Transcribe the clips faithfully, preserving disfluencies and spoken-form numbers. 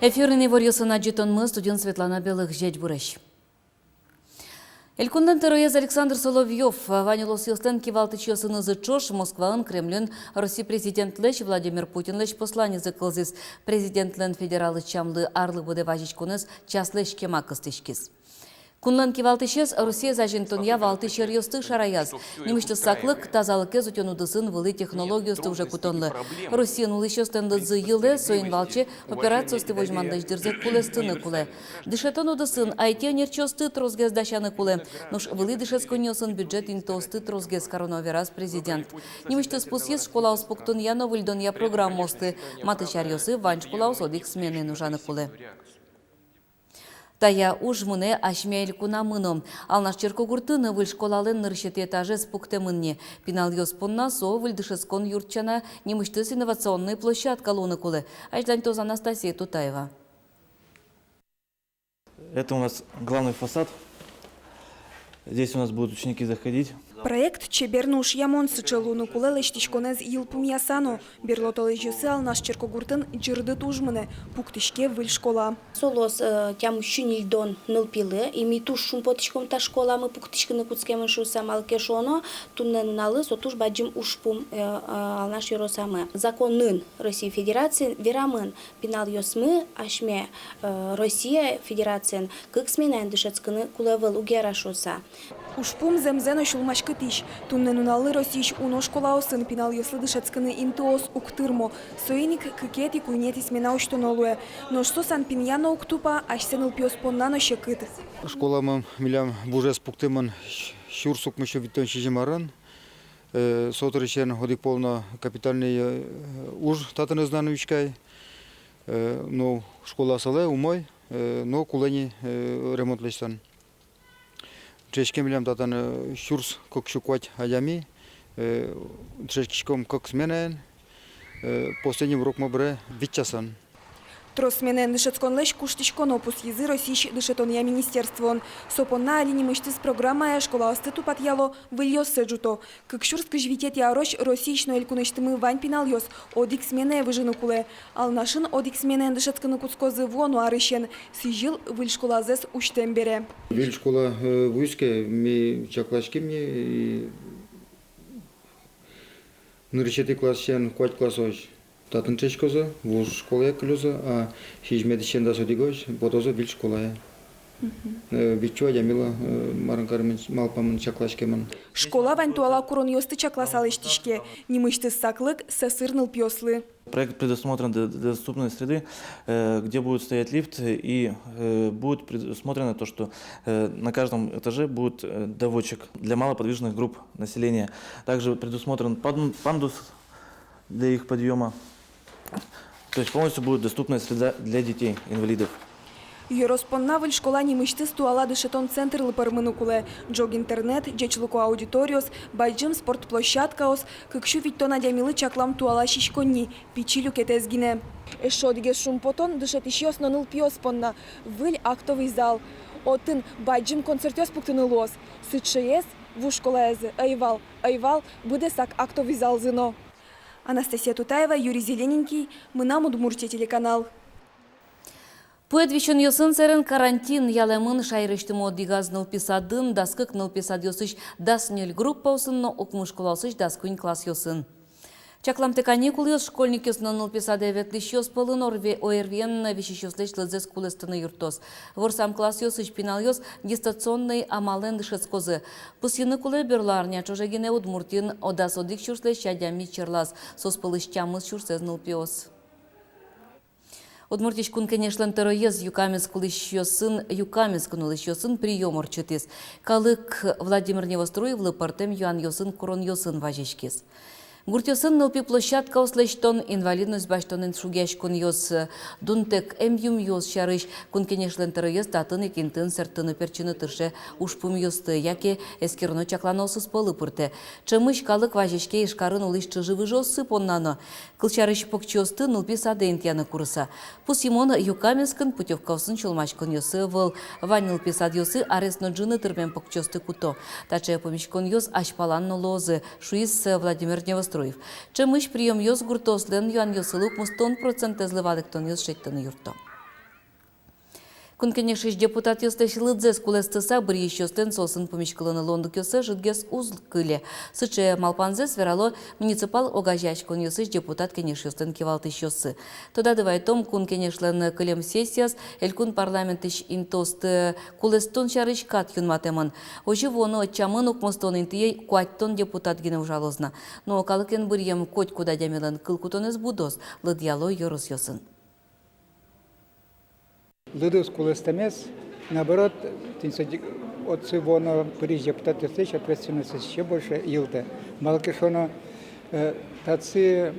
Эфирын иворъёсын адӟытонмы, студиын Светлана Белых. Ӟечбуресь! Элькунлэн тӧроез Александр Соловьёв вань улосъёслэн кивалтӥсьёсынызы ӵош Москваын Кремльын Россия президентлэсь Владимир Путинлэсь посланизэ кылзӥз. Президентлэн федерал ӧтчамлы арлы быдэ вазиськонэз часлэсь кема кыстӥськиз. Кунлэн кивалтӥсез Россиез азинтонъя валтӥсь сяръёсты шараяз. Нимысьтыз саклык — тазалыкез утён удысын вылӥ технологиосты уже кутонлы. Россиын улӥсьёслэн лыдзы йылэ, соин валче операциосты возьманлэсь дырзэ кулэстыны кулэ. Дышетон удысын айти ӧнерчиосты тросгес дасяны кулэ. Нош вылӥ дышетсконниосын бюджет интыосты тросгес кароно, вераз президент. Нимысьтыз пусйиз школаос пуктонъя но выльдонъя программаосты. Матысь аръёсы вань школаос одӥг сменаен ужаны кулэ. Таяз уж мынэ асьме элькунамы но. Алнаш черкогуртын выль школалэн нырысетӥ этажез пуктэмын ни. Пиналъёс понна со выль дышетскон юрт сяна нимысьтыз инновационной площадка луыны кулэ. Азьланьтоз Анастасия Тутаева. Это у нас главный фасад. Здесь у нас будут ученики заходить. Проект чебер но ушъямон, сыӵе луыны кулэ лэсьтӥськонэз йылпумъяса но. Берло толэзьёсы Алнаш черкогуртын ӟырдыт уж мынэ, пуктӥське выль школа. Со луоз, э, тямыс сю ньыльдон нылпилы, и ми туж шумпотӥськом та школамы пуктӥськыны кутскемын шуыса, малы ке шуоно, туннэ нуналлы со туж бадӟым ужпум, э, э, Алнаш ёросамы. Законын Россия Федерациын верамын, пиналъёсмы асьме, э, Россия Федерациын кык сменаен дышетскыны кулэ ӧвӧл, уг яра шуыса. Ужпум зэмзэ но сюлмаськытӥсь. Туннэ нуналлы Россиысь уно школаосын пиналъёслы дышетскыны интыос уг тырмо. Соин ик кыкетӥ, куинетӥ смена усьтоно луэ. Нош со санпинъя но уг тупа, асьсэ нылпиос понна но секыт. Школамы милям вужез пуктэмын сюрс укмыс сю витьтон сизьым арын. Э, со дырысен одӥг пол но капитальный, э, уж татын ӧз на нуиськы ай. Э, но школа сылэ, умой, э, но кулэ ни, э, ремонт лэсьтон. Дышетске милям татын, э, сюрс кык сю куать адями, э, дышетскиськом кык сменаен, э, последний урокмы быре вить часын. Трос сменаен дышетсконлэсь куштӥськоно, пусйизы Россиысь дышетонъя министерствоын. Со понна али нимысьтыз программая школаосты тупатъяло, выльёссэ ӝуто. Кык сюрс кызь витетӥ арозь Россиысь но элькунысьтымы вань пиналъёс одӥг сменае выжыны кулэ. Алнашын одӥг сменаен дышетскыны кутскозы вуоно арысен, сӥзьыл выль школазэс усьтэм бере. Выль школа, э, вуиз ке, ми чаклаським ни, и нырысетӥ классысен куать классозь татын дышетскозы, вуж школае кылёзы, а сизьыметӥысен дас одӥгозь потозы выль школае. Мгм. Э, витьсю адямилы, э, марым каремын, малпамын, чакласькемын. Школа вань туала куронъёсты чакласа лэсьтӥське. Нимысьтыз саклык — сӧсыр нылпиослы. Проект предусмотрен для, для доступной среды, э, где будет стоять лифт, и, э, будет предусмотрено то, что, э, на каждом этаже будет, э, доводчик для малоподвижных групп населения. Также предусмотрен пан-, пандус для их подъёма. То есть полностью будет доступная среда для детей-инвалидов. Ёрос понна выль школа нимысьтыз туала дышетон центрлы пӧрмыны кулэ. Ӝог интернет, ӟечлыко аудиториос, бадӟым спорт площадкаос, кык сю витьтон адямилы чаклам туала сиськонни, пичи люкетэз гинэ. Эшшо одӥгез шумпотон — дышетӥсьёс но нылпиос понна выль актовый зал. Отын бадӟым концертъёс пуктыны луоз. Сыӵеез вуж школаязы ӧй вал, ӧй вал быдэсак актовый залзы но. Анастасия Тутаева, Юрий Зелененький, «Мынам Удмуртие» телеканал. Пуэт висёнъёсын сэрен карантин ялэмын шаерысьтымы одӥгаз нылпи садын, дас кык нылпи садъёсысь дас ньыль группаосын но укмыс школаосысь дас куинь классъёсын. Чакламтэ каникулъёс школьникъёс но нылпи садэ ветлӥсьёс пӧлын ОРВИ-, ОРВИ-ен висисьёслэсь лыдзэс кулэстыны юрттоз. Ворсам классъёсысь пиналъёс дистанционной амалэн дышетскозы. Пусйыны кулэ, берло арня ӵоже гинэ Удмуртиын дас одӥг сюрслэсь адями черлаз, соос пӧлысь тямыс сюрсэз нылпиос. Удмуртиысь Кун Кенешлэн тӧроез Юкаменск улӥсьёсын, Юкаменскын улӥсьёсын приём ортчытӥз. Калык Владимир Невоструевлы пӧртэм юанъёсын, куронъёсын вазиськиз. Гуртъёсын нылпи площадкаос лэсьтон, инвалидность басьтонэн шугъяськонъёс, дунтэк эмъюмъёс сярысь Кун Кенешлэн тӧроез татын ик интыын сэрттыны-пертчыны тырше ужпумъёсты, яке эскероно-чакланоосыз пӧлы пыртэ. Ӵемысь калык вазиське Ижкарын улӥсь чыжы-выжыоссы понна но. Кылсярысь, покчиосты нылпи садэ интыяны курыса. Пусйымон, Юкаменскын путёвкаосын сюлмаськонъёссы ӧвӧл. Вань нылпи садъёсы арес но ӝыны тырмем покчиосты куто. Таӵе пумиськонъёс азьпалан но луозы, шуиз Владимир Невоструев. Ӵемысь приёмъёс гуртъёслэн юанъёссылы укмыстон процентэзлы валэктонъёс шедьтыны юртто. Кун Кенешысь депутатъёслэсь лыдзэс кулэстыса, быръисьёслэн соосын пумиськылыны луонлыкъёссэс ӝытгес уз кыле. Сыӵе малпанзэс верало муниципал огазеяськонъёсысь депутат кенешъёслэн кивалтӥсьёссы. Тодады вайытом, Кун Кенешлэн кылем сессияз Элькун парламентысь интыосты кулэстон сярысь кат юнматэмын. Озьы вуоно ӧтчамын, укмыстон интые куатьтон депутат гинэ ужалоз на. Но калыкен быръем котькуд адямилэн кыл кутонэз будоз, лыдъяло ёросъёсын. Лыдыз кулэстэмез, наоборот, тӥни со ди-, отчы вуоно пырись депутатъёслэсь ответственностез ещё больше йылтэ. Малы ке шуоно, э, татчы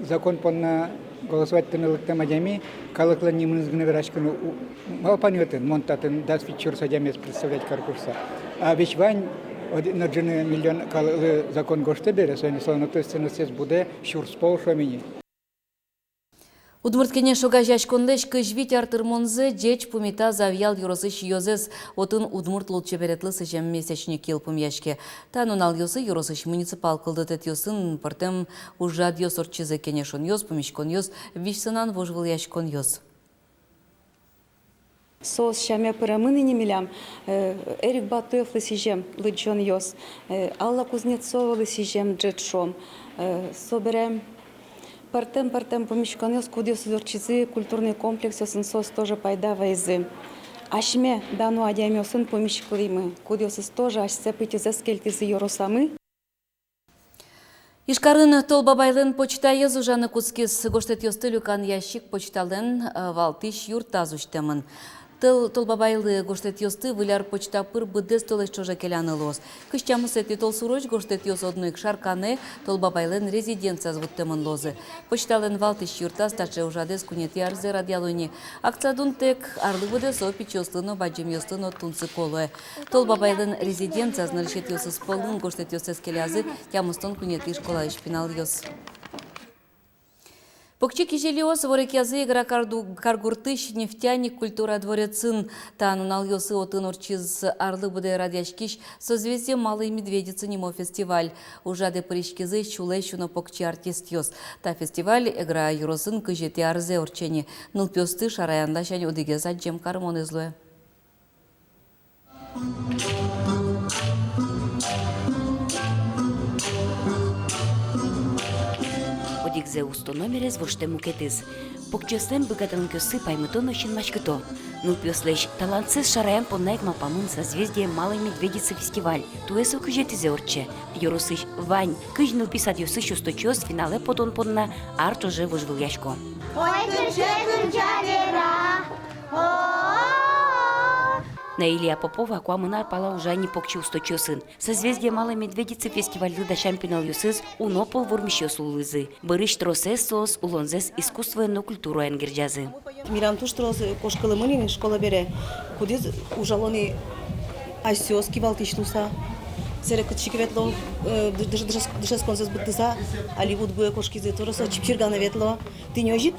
закон понна голосовать карыны лыктэм адями калыклэн нимыныз гинэ вераськыны у-, малпан отын, мон татын дас вить сюрс адямиез представлять каро шуыса. А весь вань, одӥг но ӝыны миллион калыклы закон гожтэ бере, соин солэн ответственностез будэ сюрс пол, шуом ини. Удмурт Кенеш огазеяськонлэсь кызь вить ар тырмонзэ ӟеч пумита Завьял ёросысь ёзэз. Отын удмурт лулчеберетлы сӥзем месячник йылпумъяське. Та нуналъёсы ёросысь муниципал кылдытэтъёсын пӧртэм ужрадъёс ортчизы: кенешонъёс, пумиськонъёс, визьсынан вожвылъяськонъёс. Соос сяме пыремын ини милям, э, Эрик Батуевлы сӥзем лыдӟонъёс, э, Алла Кузнецовалы сӥзем ӝыт, шуом, э, собере пӧртэм-пӧртэм пумиськонъёс, кудъёсыз ортчизы культурный комплексъёсын, соос тоже пайда вайизы. Асьме дано адямиосын пумиськылӥмы, кудъёсыз тоже асьсэ пытьызэс кельтӥзы ёросамы. Ижкарын Тол Бабайлэн почтаез ужаны кутскиз. Гожтэтъёсты люкан ящик почталэн, э, валтӥсь юртаз усьтэмын. Тол-, Тол Бабайлы гожтэтъёсты Выль ар почта пыр быдэс толэзь ӵоже келяны луоз. Кызь тямысэтӥ толсурозь гожтэтъёс одно ик Шарканэ, Тол Бабайлэн резиденцияз вуттэмын луозы. Почталэн валтӥсь юртаз таӵе ужрадэз куинетӥ арзэ радъяло ини. Акция дунтэк арлы быдэ со пичиослы но, бадӟымъёслы но тунсыко луэ. Тол Бабайлэн резиденцияз нырысетӥосыз пӧлын гожтэтъёссэс келязы тямыстон куинетӥ школаысь пиналъёс. Покчи кизилиос ворекъязы Эгра карду-, каргуртысь «Нефтяник» культура дворецын. Та нуналъёсы отын ортчиз арлы быдэ радъяськись «Созвездие Малой Медведицы» нимо фестиваль. Ужрадэ пыриськизы сюлэсь уно покчи артистъёс. Та фестиваль Эгра ёросын кызетӥ арзэ ортче ни. Нылпиосты шараян ласянь одӥгез адӟем карымонэз луэ. Одӥгзэ усто номерез воштэ мукетыз. Покчиослэн быгатонлыкъёссы паймыто но синмаськыто. Нылпиослэсь талантсэс шараян понна ик малпамын «Созвездие Малой Медведицы» фестиваль. Туэ со кызетӥзэ ортче. Ёросысь вань кызь нылпи садъёсысь усточиос финалэ потон понна ар ӵоже вожвылъясько. Ой, кырӟа, кырӟа, Вера! О-о-о! Наилия Попова куамын ар пала ужа ни покчи усточиосын. «Созвездие Малой Медведицы» фестивальлы дасям пиналъёсыз уно пол вормисьёс луылӥзы. Бӧрысь тросэз соос улонзэс искусствоен но культураен герӟазы. Милям туж трос кошкылэмын ини школа бере, кудӥз ужало ни асьсэос кивалтӥсь луыса. Сэре кытчы ке ветло, э, дыш-, дыш-, дышетсконзэс быдтыса, али УдГУ-е кошкизы, тоже соос Чипчирганы ветло. Тӥни озьы ик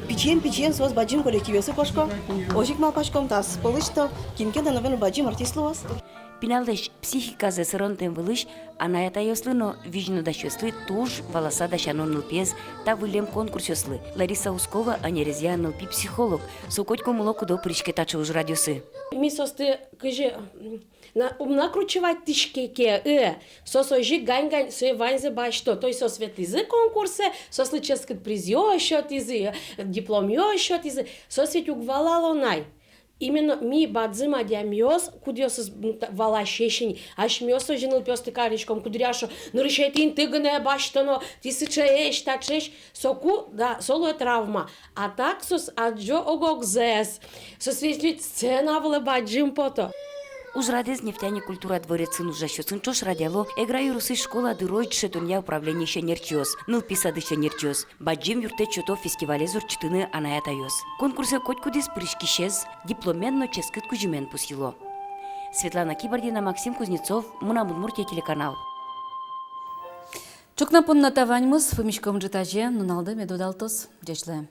пичиен-пичиен соос бадӟым коллективъёсы кошко. Озьы ик малпаськом, та пӧлысь то кин ке но, наверно, бадӟым артист луоз. Пиналлэсь психиказэ сӧронтэм вылысь анай-атайёслы но, визьнодасьёслы туж валаса дасяно нылпиез та выллем конкурсъёслы. Лариса Ускова ӧнерезъя нылпи психолог, со котьку мыло-кыдо пыриське таӵе ужрадъёсы. Ми соосты кызьы, м, на-, ум накручиватьтӥське ке, э, соос озьы ик гань-гань сое ваньзэ басьто. То есть соос ветлӥзы конкурсэ, соослы ческыт призъёс сётӥзы, э, дипломъёс сётӥзы. Соос ведь уг валало на. Именно ми, бадӟым адямиос, кудъёсыз, м, та-, валасесь ини, асьмеос озьы нылпиосты кариськом, куддыръя шуо: нырысетӥ инты гинэ басьтоно, тӥ сыӵеесь, таӵеесь, соку, да, со луэ травма. А так соос адӟо ог-огзэс, соос ведь сцена вылэ бадӟым пото. Ужрадэз «Нефтяник» культура дворецын ужасьёсын ӵош радъяло Эгра ёросысь школа дырозь дышетонъя управлениысь ӧнерчиос, нылпи садысь ӧнерчиос. Бадӟым юрттэт сёто фестивалез ортчытыны анай-атайёс. Конкурсэ котькудӥз пыриськисез дипломен но ческыт кузьымен пусйыло. Светлана Кибардина, Максим Кузнецов, «Мынам Удмуртие» телеканал. Ӵукна понна та ваньмыз, пумиськом ӝытазе, нуналды мед удалтоз. Ӟеч луэ.